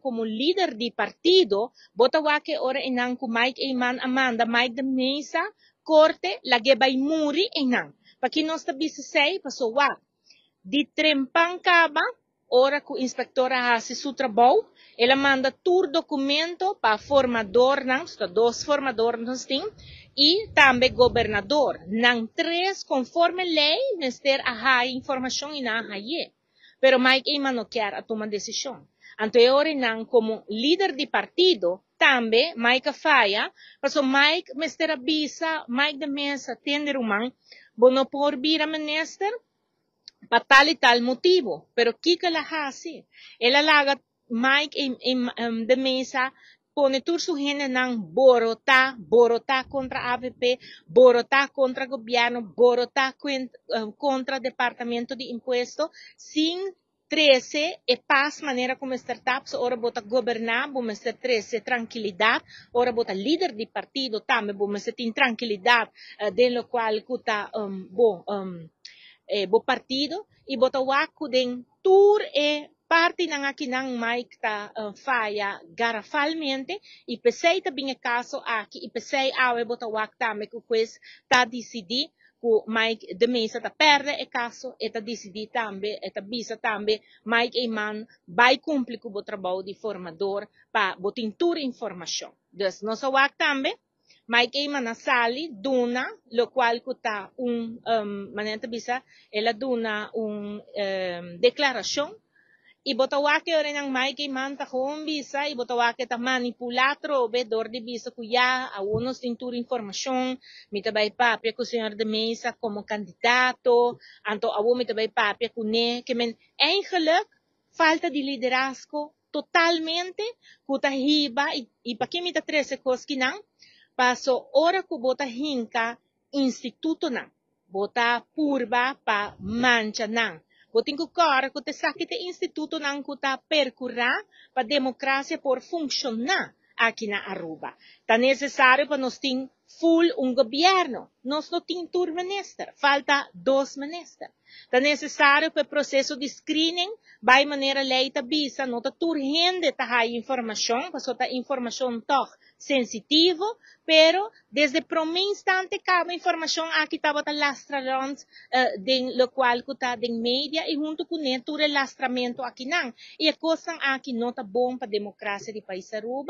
como lider di partido, bo ta wak e ora eynan cu Mike Eman a manda Mike de Meza corte lag'e bay muri eynan. Paki nos ta bisa esey? Paso wak, di trempan caba, ora cu inspector a haci su trabou, el a manda tur documento pa formadornan, ta dos formador nos tin, y tambe gobernador. Nan tres, conforme ley, mester a haya informacion y nan a haye. Pero Mike Eman no kier a tuma decision. Anto e ora nan como lider di partido, tambe Mike a faya, paso Mike mester a bisa Mike de Meza: "Tende ruman, bo no por bira minister pa tal y tal motibo." Pero kico el a haci? El a laga Mike de Meza pone tur su hendenan borota, borota contra AVP, borota contra gobierno, borota contra Departamento di Impuesto, sin trece e paz manera como start ora bo ta goberna, bo mester trece trankilidad. Ora bo ta lider di partido tambe bo mester tin trankilidad den locual cu ta bo partido. Y bo ta wak den tur e partinan aki nan Mike ta faya garrafalmente y p'esey ta bin e caso aki y p'esey awe bo ta wak tambe cu hues ta decidi cu Mike de Meza ta perde e caso y ta decidi tambe, ta bisa tambe Mike Eman bay cumpli cu e trabou di formador pa bo tin tur informacion. Dus nos a wak tambe Mike Eman a sali duna locual cu ta un manera bisa, el a duna un declaracion y bo ta wak e ora nan Mike Eman ta gewoon bisa y bo ta wak ta manipula trobe door di bisa cu ya awo nos tin tur informacion, mi ta bay papia cu señor de Meza como candidato, anto awo mi ta bay papia cu ne. Kiermen eigenlijk falta di liderazgo totalmente cu ta hiba. Y pa kico mi ta trece cos akinan? Paso ora cu bo ta hinca institutonan, bo ta purba pa mancha nan. Bo tin cu core cu esaki ta institutonan cu ta percura pa democracia por funciona aki na Aruba. Ta necesario pa nos tin full un gobierno. Nos no tin tur minister, falta dos minister. Ta necesario pa e proceso di screening bay manera ley ta bisa, no ta tur hende ta haya informacion, paso ta informacion toch sensitivo, pero desde prome instante caba informacion aki tabata lastra rond den locual cu ta den media y hunto cu ne tur lastramento akinan. Y e cos aki no ta bon pa democracia di pais Aruba.